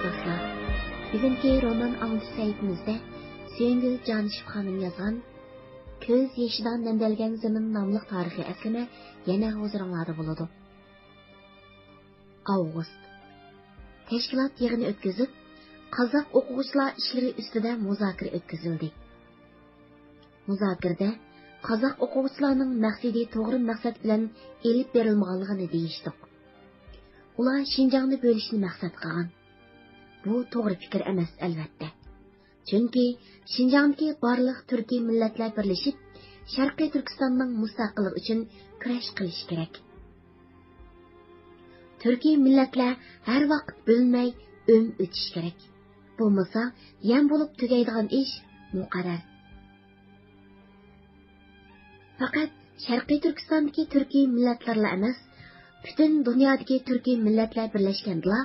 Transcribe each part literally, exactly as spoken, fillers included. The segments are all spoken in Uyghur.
دوستلار، بۈگۈنكى رومان ئاڭلىتىش سەھىپىمىزدە سۆيۈنگۈل جانىشېف خانىم يازغان كۆز يېشىدا نەمدەلگەن زېمىن ناملىق تارىخىي ئەسلىمە يەنە ھۇزۇرۇڭلاردا بولىدۇ. ئاۋغۇست. تەشكىلات يىغىنى ئۆتكۈزۈپ، قازاق ئوقۇغۇچىلار ئىشلىرى ئۈستىدە مۇزاكىرە ئۆتكۈزۈلدى. مۇزاكىرىدە قازاق ئوقۇغۇچىلارنىڭ مەقسىتى توغرا مەقسەت بىلەن ئېلىپ بېرىلمىغانلىقىنى دېيىشتۇق. ئۇلار شىنجاڭنى بۆلۈشنى مەقسەت قىلغان. بۇ توغرا پىكىر ئەمەس، ئەلۋەتتە. چۈنكى شىنجاڭدىكى بارلىق تۈركىي مىللەتلەر بىرلىشىپ، شەرقىي تۈركىستاننىڭ مۇستەقىللىقى ئۈچۈن كۈرەش قىلىشى كېرەك. تۈركىي مىللەتلەر ھەر ۋاقىت بۆلۈنمەي ئۆم ئۆتۈشى كېرەك. بولمىسا يەم بولۇپ تۈگەيدىغان ئىش مۇقەررەر. پەقەت شەرقىي تۈركىستاندىكى تۈركىي مىللەتلەرلا ئەمەس، پۈتۈن دۇنيادىكى تۈركىي مىللەتلەر بىرلەشكەندىلا،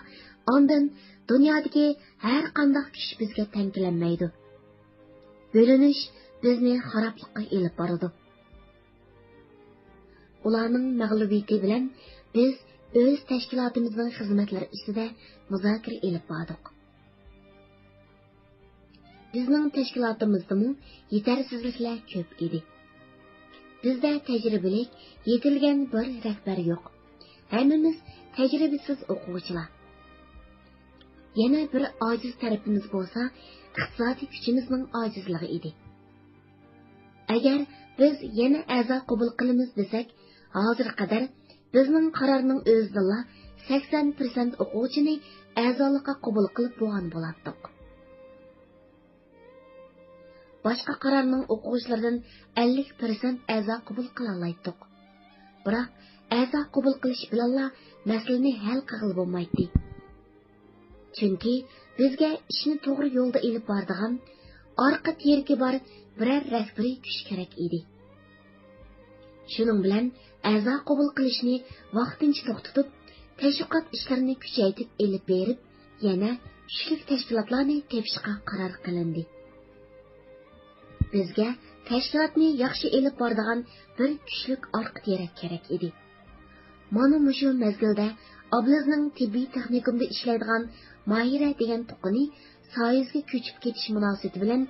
ئاندىن دۇنيادىكى ھەر قانداق كۈچ بىزگە تەڭ كېلەلمەيدۇ. بۆلۈنۈش بىزنى خارابلىققا ئېلىپ بارىدۇ. ئۇلارنىڭ مەغلۇبىيىتى بىلەن بىز ئۆز تەشكىلاتىمىزنىڭ خىزمەتلىرى ئۈستىدە مۇزاكىرە ئېلىپ باردۇق. بىزنىڭ تەشكىلاتىمىزدىمۇ يېتەرسىزلىكلەر كۆپ ئىدى. بىزدە تەجرىبىلىك، يېتىلگەن بىر رەھبەر يوق. ھەممىمىز تەجرىبىسىز ئوقۇغۇچىلار. يەنە بىر ئاجىز تەرىپىمىز بولسا، ئىقتىسادىي كۈچىمىزنىڭ ئاجىزلىقى ئىدى. ئەگەر بىز يەنە ئەزا قوبۇل قىلىمىز دېسەك، ھازىرغا قەدەر بىزنىڭ قارارنىڭ ئۆزىدىنلا سەكسەن پىرسەنت ئوقۇغۇچىنى ئەزالىققا قوبۇل قىلىپ بولغان بولاتتۇق. باشقا قارارنىڭ ئوقۇغۇچىلىرىدىن ئەللىك پىرسەنت ئەزا قوبۇل قىلالايتتۇق. بىراق ئەزا قوبۇل قىلىش بىلەنلا مەسىلىنى ھەل قىلغىلى بولمايتتى. چۈنكى بىزگە ئىشنى توغرا يولدا ئېلىپ بارىدىغان، ئارقا تىرىكى بار بىرەر رەھبىرىي كۈچ كېرەك ئىدى. شۇنىڭ بىلەن ئەزا قوبۇل قىلىشنى ۋاقتىنچە توختىتىپ، تەشۋىقات ئىشلىرىنى كۈچەيتىپ ئېلىپ بېرىپ، يەنە كۈچلۈك تەشكىلاتلارنى تېپىشقا قارار قىلىندى. بىزگە تەشكىلاتنى ياخشى ئېلىپ بارىدىغان بىر كۈچلۈك ئارقا تىرەك كېرەك ئىدى. مانا مۇشۇ مەزگىلدە ئابلىزنىڭ تېببىي تېخنىكومدا ئىشلەيدىغان ماھىرە دېگەن تۇغقىنى سايىزغا كۆچۈپ كېتىش مۇناسىۋىتى بىلەن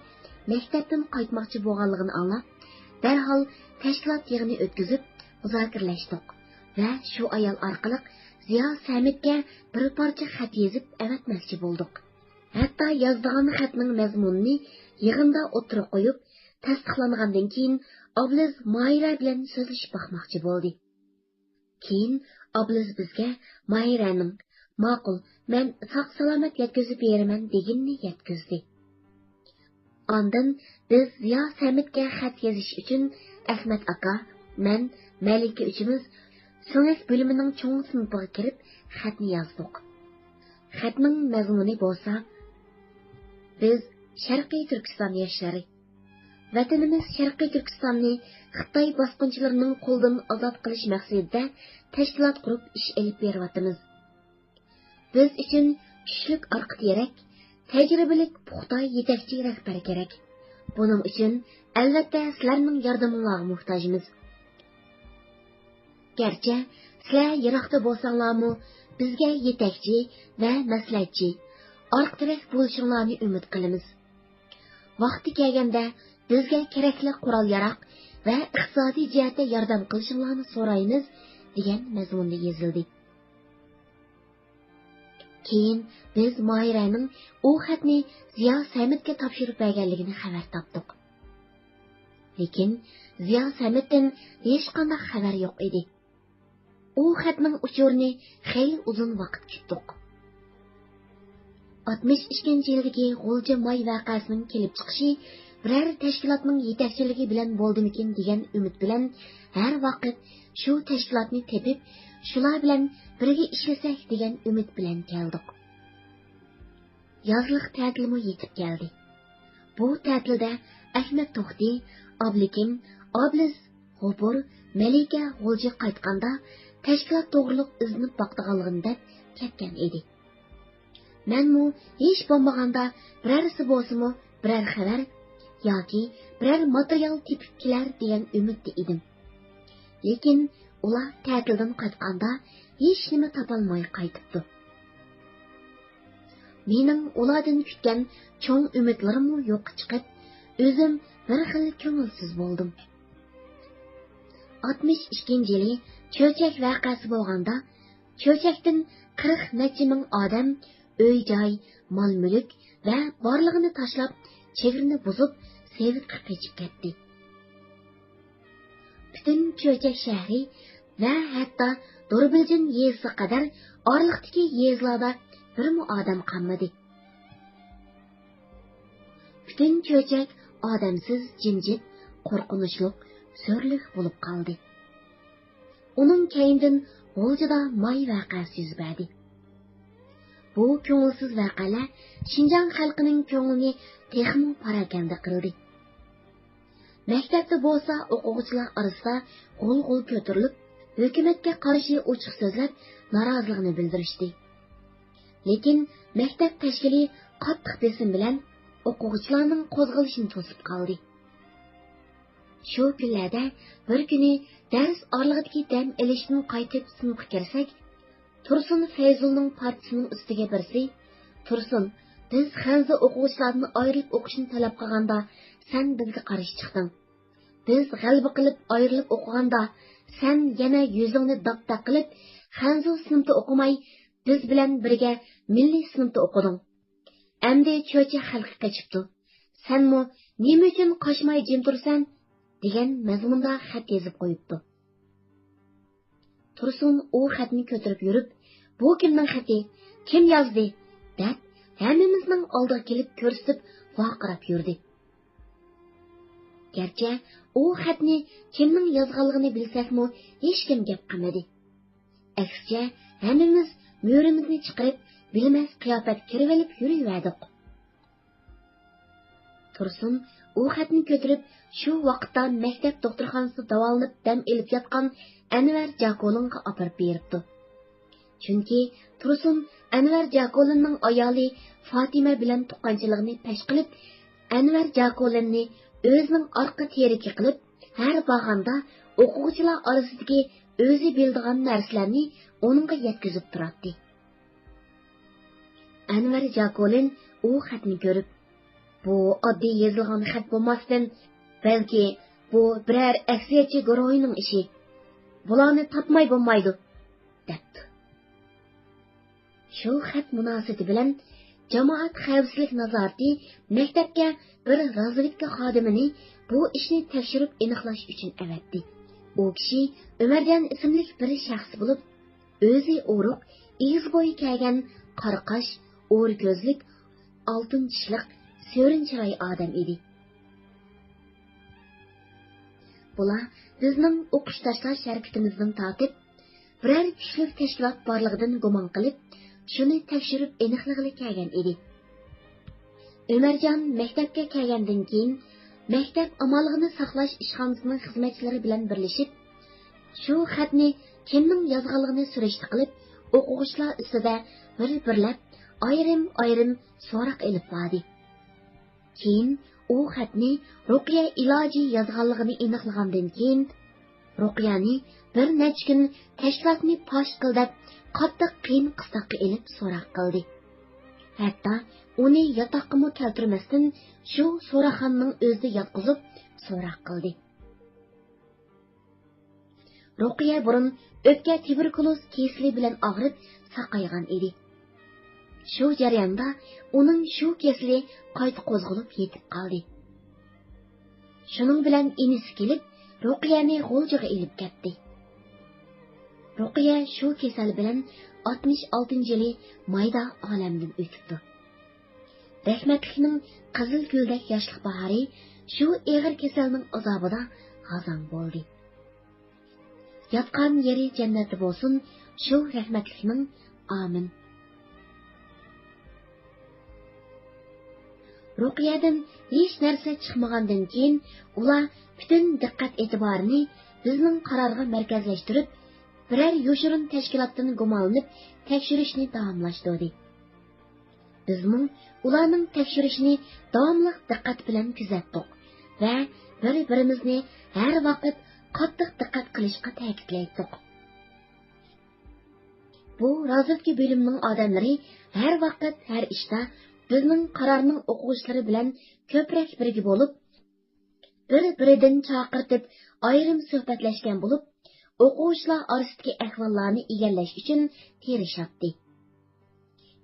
مەكتەپتىن قايتماقچى بولغانلىقىنى ئاڭلاپ، دەرھال تەشكىلات يىغىنى ئۆتكۈزۈپ مۇزاكىرىلەشتۇق ۋە شۇ ئايال ئارقىلىق زىيا سەمىتكە بىر پارچە خەت يېزىپ ئەۋەتمەكچى بولدۇق. ھەتتا يازىدىغان خەتنىڭ مەزمۇنىنى يىغىندا ئوتتۇرىغا قويۇپ، تەستىقلانغاندىن كېيىن ئابلىز ماھىرە بىلەن سۆزلىشىپ باقماقچى بولدى. كېيىن ئابلىز بىزگە ماھىرەنىڭ «ماقۇل، مەن ساق-سالامەت يەتكۈزۈپ بېرىمەن» دېگىنىنى يەتكۈزدى. ئاندىن بىز زىيا سەمىتكە خەت يېزىش ئۈچۈن ئەخمەت ئاكا، مەن، مەلىكە ئۈچىمىز سۆڭەك بۆلۈمىنىڭ چوڭ سىنىپىغا كىرىپ خەتنى يازدۇق. خەتنىڭ مەزمۇنى بولسا، بىز شەرقىي تۈركىستان ياشلىرى، ۋەتىنىمىز شەرقىي تۈركىستاننى خىتاي باسقۇنچىلىرىنىڭ قولىدىن ئازاد قىلىش مەقسىتىدە تەشكىلات قۇرۇپ ئىش ئېلىپ بېرىۋاتىمىز. بىز ئۈچۈن كۈچلۈك ئارقا تىرەك، تەجرىبىلىك پۇختا يېتەكچى رەھبەر كېرەك. بۇنىڭ ئۈچۈن ئەلۋەتتە سىلەرنىڭ ياردىمىڭلارغا موھتاجمىز. گەرچە سىلەر يىراقتا بولساڭلارمۇ، بىزگە يېتەكچى ۋە مەسلىھەتچى، ئارقا تىرەك بولۇشۇڭلارنى ئۈمىد قىلىمىز. ۋاقتى كەلگەندە بىزگە كېرەكلىك قورال-ياراغ ۋە ئىقتىسادىي جەھەتتە ياردەم قىلىشىڭلارنى سورايمىز، دېگەن مەزمۇندا يېزىلدى. كېيىن بىز ماھىرەنىڭ ئۇ خەتنى زىيا سەمەتكە تاپشۇرۇپ بەرگەنلىكىنى خەۋەر تاپتۇق. لېكىن زىيا سەمەتتىن ھېچقانداق خەۋەر يوق ئىدى. ئۇ خەتنىڭ ئۇچۇرىنى خېلى ئۇزۇن ۋاقىت كۈتتۇق. ئاتمىش ئىككىنچى يىلدىكى غۇلجا ماي ۋەقەسىنىڭ كېلىپ چىقىشى بىرەر تەشكىلاتنىڭ يېتەكچىلىكى بىلەن بولدىمىكىن دېگەن ئۈمىد بىلەن ھەر ۋاقىت شۇ تەشكىلاتنى تېپىپ، شۇلار بىلەن بىرگە ئىشلىسەك دېگەن ئۈمىد بىلەن كەلدۇق. يازلىق تەتىلمۇ يېتىپ كەلدى. بۇ تەتىلدە ئەخمەت توختى، ئابلىكىم، ئابلىز، غوپۇر، مەلىكە غۇلجىغا قايتقاندا، تەشكىلات توغرۇلۇق ئىزدىنىپ باقىدىغانلىقىنى دەپ كەتكەن ئىدى. مەنمۇ ھېچ بولمىغاندا بىرەرسى بولسىمۇ بىرەر خەۋەر ياكى بىرەر ماتېرىيال تېپىپ كېلەر دېگەن ئۈمىدتە ئىدىم. لېكىن ئۇلار تەتىلدىن قايتقاندا ھېچنېمە تاپالماي قايتىپتۇ. مېنىڭ ئۇلاردىن كۈتكەن چوڭ ئۈمىدلىرىممۇ يوققا چىقىپ، ئۆزۈم بىر خىل كۆڭۈلسىز بولدۇم. ئاتمىش ئىككىنچى يىلى چۆچەك ۋەقەسى بولغاندا، چۆچەكتىن قىرىق نەچچە مىڭ ئادەم ئۆي-جاي، مال-مۈلۈك ۋە بارلىقىنى تاشلاپ، چېگرىنى بۇزۇپ، سېۋىتقا قېچىپ كەتتى. پۈتۈن چۆچەك شەھىرى ۋە ھەتتا دۇربىلجىن يېزىسىغا قەدەر ئارىلىقتىكى يېزىلاردا بىرمۇ ئادەم قالمىدى. پۈتۈن چۆچەك ئادەمسىز، جىمجىت، قورقۇنچلۇق، زۆرۈرلۈك بولۇپ قالدى. ئۇنىڭ كەينىدىن غۇلجىدا ماي ۋەقەسى يۈز بەردى. بۇ كۆڭۈلسىز ۋەقەلەر شىنجاڭ خەلقىنىڭ كۆڭلىنى تېخىمۇ پاراكەندە قىلدى. مەكتەپتە بولسا ئوقۇغۇچىلار ئارىسىدا غۇل-غۇل كۆتۈرۈلۈپ، ھۆكۈمەتكە قارشى ئوچۇق سۆزلەپ، نارازىلىقىنى بىلدۈرۈشتى. لېكىن مەكتەپ تەشكىلى قاتتىق بېسىم بىلەن ئوقۇغۇچىلارنىڭ قوزغىلىشىنى توسۇپ قالدى. شۇ كۈنلەردە بىر كۈنى دەرس ئارىلىقىدىكى دەم ئېلىشتىن قايتىپ سىنىپقا كىرسەك، تۇرسۇن فەيزۇلنىڭ پارتىسىنىڭ ئۈستىگە بىرسى، «تۇرسۇن، بىز خەنزۇ ئوقۇغۇچىلاردىن ئايرىلىپ ئوقۇشنى تەلەپ قىلغاندا، سەن بىزگە قارشى چىقتىڭ. بىز غەلىبە قىلىپ ئايرىلىپ ئوقۇغاندا، سەن يەنە يۈزۈڭنى داپتاق قىلىپ، خەنزۇ سىنىپتا ئوقۇماي، بىز بىلەن بىرگە مىللىي سىنىپتا ئوقۇدۇڭ. ئەمدى چۆچەك خەلقى قېچىپتۇ. سەنمۇ نېمە ئۈچۈن قاچماي جىم تۇرىسەن؟» دېگەن مەزمۇندا خەت يېزىپ قويۇپتۇ. تۇرسۇن ئۇ خەتنى كۆتۈرۈپ يۈرۈپ، «بۇ كىمنىڭ خېتى؟ كىم يازدى؟» دەپ، ھەممىمىزنىڭ ئالدىغا كېلىپ كۆرسىتىپ ۋارقىراپ يۈردى. گەرچە ئۇ خەتنى كىمنىڭ يازغانلىقىنى بىلسەكمۇ، ھېچكىم گەپ قىلمىدى. ئەكسىچە، ھەممىمىز مۈرىمىزنى چىقىرىپ، بىلمەس قىياپەت كىرىۋېلىپ يۈرۈۋەردۇق. تۇرسۇن ئۇ خەتنى كۆتۈرۈپ، شۇ ۋاقىتتا مەكتەپ دوختۇرخانىسىدا داۋالىنىپ دەم ئېلىپ ياتقان ئەنۋەر جاكولىنغا ئاپىرىپ بېرىپتۇ. چۈنكى تۇرسۇن ئەنۋەر جاكولىننىڭ ئايالى فاتىمە بىلەن تۇغقانچىلىقىنى پەش قىلىپ، ئەنۋەر جاكولىننى ئۆزىنىڭ ئارقا تىرىكى قىلىپ، ھەر بارغاندا ئوقۇغۇچىلار ئارىسىدىكى ئۆزى بىلىدىغان نەرسىلەرنى ئۇنىڭغا يەتكۈزۈپ تۇراتتى. ئەنۋەر جاكولىن ئۇ خەتنى كۆرۈپ، «بۇ ئاددىي يېزىلغان خەت بولماستىن، بەلكى بۇ بىرەر ئەكسىيەتچى گۇرۇھىنىڭ ئىشى. بۇلارنى تاپماي بولمايدۇ» دەپتۇ. شۇ خەت مۇناسىۋىتى بىلەن جامائەت خەۋپسىزلىك نازارىتى مەكتەپكە بىر رازۋېدكا خادىمىنى بۇ ئىشنى تەكشۈرۈپ ئېنىقلاش ئۈچۈن ئەۋەتتى. ئۇ كىشى ئۆمەرجان ئىسىملىك بىر شەخس بولۇپ، ئۆزى ئورۇق، ئېگىز بويى كەلگەن، قارا قاش، ئورا كۆزلۈك، ئالتۇن چىشلىق، سۆرۈن چىراي ئادەم ئىدى. بۇلار بىزنىڭ ئوقۇش تاشلاش ھەرىكىتىمىزدىن تارتىپ، بىرەر كۈچلۈك تەشكىلات بارلىقىدىن گۇمان قىلىپ، شۇنى تەكشۈرۈپ ئېنىقلىغىلى كەلگەن ئىدى. ئۆمەرجان مەكتەپكە كەلگەندىن كېيىن، مەكتەپ ئامانلىقىنى ساقلاش ئىشخانىسىنىڭ خىزمەتچىلىرى بىلەن بىرلىشىپ، شۇ خەتنى كىمنىڭ يازغانلىقىنى سۈرۈشتە قىلىپ، ئوقۇغۇچىلار ئۈستىدە بىر-بىرلەپ، ئايرىم-ئايرىم سوراق ئېلىپ باردى. كېيىن ئۇ خەتنى رۇقىيە ئىلاجى يازغانلىقىنى ئېنىقلىغاندىن كېيىن، رۇقىيەنى بىر نەچچە كۈن تەشكىلاتنى پاش قىل دەپ، قاتتىق قىيىن قىستاققا ئېلىپ سوراق قىلدى. ھەتتا ئۇنى ياتاققىمۇ كەلتۈرمەستىن، شۇ سوراقخانىنىڭ ئۆزىدە ياتقۇزۇپ سوراق قىلدى. رۇقىيە بۇرۇن ئۆپكە تۇبېركۇلوز كېسىلى بىلەن ئاغرىپ ساقايغان ئىدى. شۇ جەرياندا ئۇنىڭ شۇ كېسىلى قايتا قوزغىلىپ يېتىپ قالدى. شۇنىڭ بىلەن ئىنىسى كېلىپ، رۇقىيەنى غۇلجىغا ئېلىپ كەتتى. رۇقىيە شۇ كېسەل بىلەن ئاتمىش ئالتىنچى يىلى مايدا ئالەمدىن ئۆتۈپتۇ. رەھمەتلىكنىڭ قىزىل گۈلدەك ياشلىق باھارى شۇ ئېغىر كېسەلنىڭ ئازابىدا غازاڭ بولدى. ياتقان يېرى جەننەتتە بولسۇن شۇ رەھمەتلىكنىڭ. ئامىن. رۇقىيەدىن ھېچ نەرسە چىقمىغاندىن كېيىن، ئۇلار پۈتۈن دىققەت ئېتىبارىنى بىزنىڭ قارارغا مەركەزلەشتۈرۈپ، بىرەر يوشۇرۇن تەشكىلاتتىن گۇمانلىنىپ تەكشۈرۈشنى داۋاملاشتۇردى. بىزمۇ ئۇلارنىڭ تەكشۈرۈشىنى داۋاملىق دىققەت بىلەن كۆزەتتۇق ۋە بىر-بىرىمىزنى ھەر ۋاقىت قاتتىق دىققەت قىلىشقا تەكىتلەيتتۇق. بۇ رازۋېدكا بۆلۈمىنىڭ ئادەملىرى ھەر ۋاقىت، ھەر ئىشتا بىزنىڭ قارارنىڭ ئوقۇغۇچىلىرى بىلەن كۆپرەك بىرگە بولۇپ، بىر-بىرىدىن چاقىرتىپ ئايرىم سۆھبەتلەشكەن بولۇپ، ئوقۇغۇچىلار ئارىسىدىكى ئەھۋاللارنى ئىگىلەش ئۈچۈن تىرىشاتتى.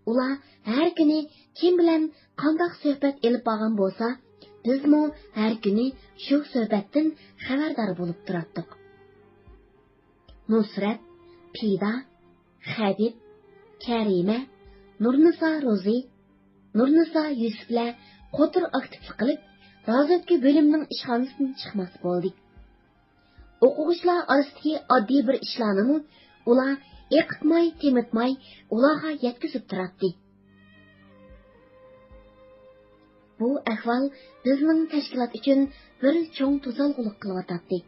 ئۇلار ھەر كۈنى كىم بىلەن قانداق سۆھبەت ئېلىپ بارغان بولسا، بىزمۇ ھەر كۈنى شۇ سۆھبەتتىن خەۋەردار بولۇپ تۇراتتۇق. نۇسرەت، پىدا، خەبىپ، كەرىمە، نۇرنىسا روزى، نۇرنىسا يۈسۈپلەر قوتۇر ئاكتىپلىق قىلىپ، رازۋېدكا بۆلۈمىنىڭ ئىشخانىسىدىن چىقماس بولدى. ئوقۇغۇچىلار ئارىسىدىكى ئاددىي بىر ئىشلارنىمۇ ئۇلار ئېقىتماي، تېمىتماي ئۇلارغا يەتكۈزۈپ تۇراتتى. بۇ ئەھۋال بىزنىڭ تەشكىلات ئۈچۈن بىر چوڭ توسالغۇلۇق قىلىۋاتاتتى.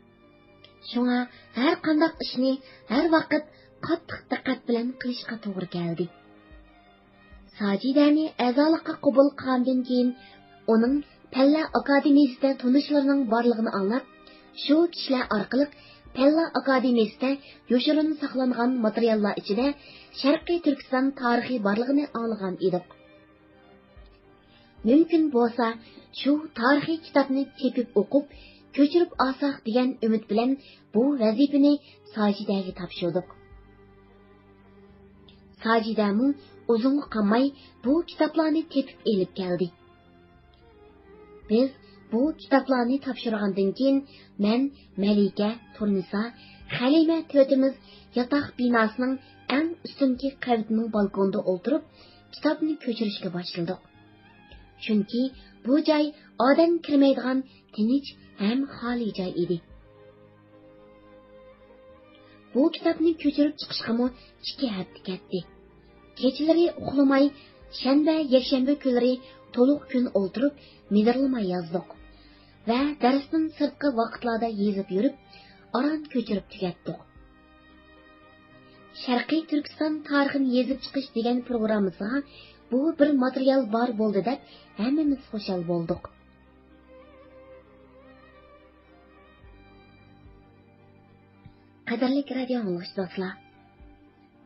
شۇڭا ھەر قانداق ئىشنى ھەر ۋاقىت قاتتىق دىققەت بىلەن قىلىشقا توغرا كەلدى. ساجىدەنى ئەزالىققا قوبۇل قىلغاندىن كېيىن، ئۇنىڭ پەنلەر ئاكادېمىيىسىدە تونۇشلىرىنىڭ بارلىقىنى ئاڭلاپ، شۇ كىشىلەر ئارقىلىق پەنلەر ئاكادېمىيىسىدە يوشۇرۇن ساقلانغان ماتېرىياللار ئىچىدە شەرقىي تۈركىستان تارىخى بارلىقىنى ئاڭلىغان ئىدۇق. مۇمكىن بولسا، شۇ تارىخىي كىتابنى تېپىپ ئوقۇپ، كۆچۈرۈپ ئالساق دېگەن ئۈمىد بىلەن بۇ ۋەزىپىنى ساجىدەگە تاپشۇردۇق. ساجىدەمۇ ئۇزۇنغا قالماي بۇ كىتابلارنى تېپىپ ئېلىپ كەلدى. بىز بۇ كىتابلارنى تاپشۇرغاندىن كېيىن، مەن، مەلىكە، تۇرنىسا، خەلىمە تۆتىمىز ياتاق بىناسىنىڭ ئەڭ ئۈستۈنكى قەۋىتىنىڭ بالكونىدا ئولتۇرۇپ، كىتابنى كۆچۈرۈشكە باشلىدۇق. چۈنكى بۇ جاي ئادەم كىرمەيدىغان تىنچ ھەم خالىي جاي ئىدى. بۇ كىتابنى كۆچۈرۈپ چىقىشقىمۇ ئىككى ھەپتە كەتتى. كېچىلىرى ئۇخلىماي، شەنبە، يەكشەنبە كۈنلىرى تولۇق كۈن ئولتۇرۇپ، مىدىرلىماي يازدۇق ۋە دەرستىن سىرتقى ۋاقىتلاردا يېزىپ يۈرۈپ، ئاران كۆچۈرۈپ تۈگەتتۇق. شەرقىي تۈركىستان تارىخىنى يېزىپ چىقىش دېگەن پروگراممىسىغا بۇ بىر ماتېرىيال بار بولدى دەپ ھەممىمىز خۇشال بولدۇق. قەدىرلىك رادىيو ئاڭلىغۇچى دوستلار،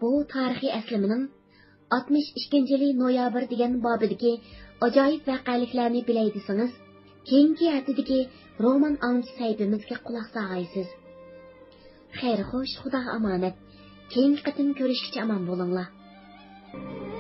بۇ تارىخىي ئەسلىمىنىڭ ئاتمىش ئىككىنچى يىلى نويابىر دېگەن بابىدىكى ئاجايىپ ۋەقەلىكلەرنى بىلەي دېسىڭىز، كېيىنكى ھەپتىدىكى رومان ئاڭلىتىش سەھىپىمىزگە قۇلاق سالغايسىز. خەير خوش، خۇداغا ئامانەت. كېيىنكى قېتىم كۆرۈشكىچە ئامان بولۇڭلار.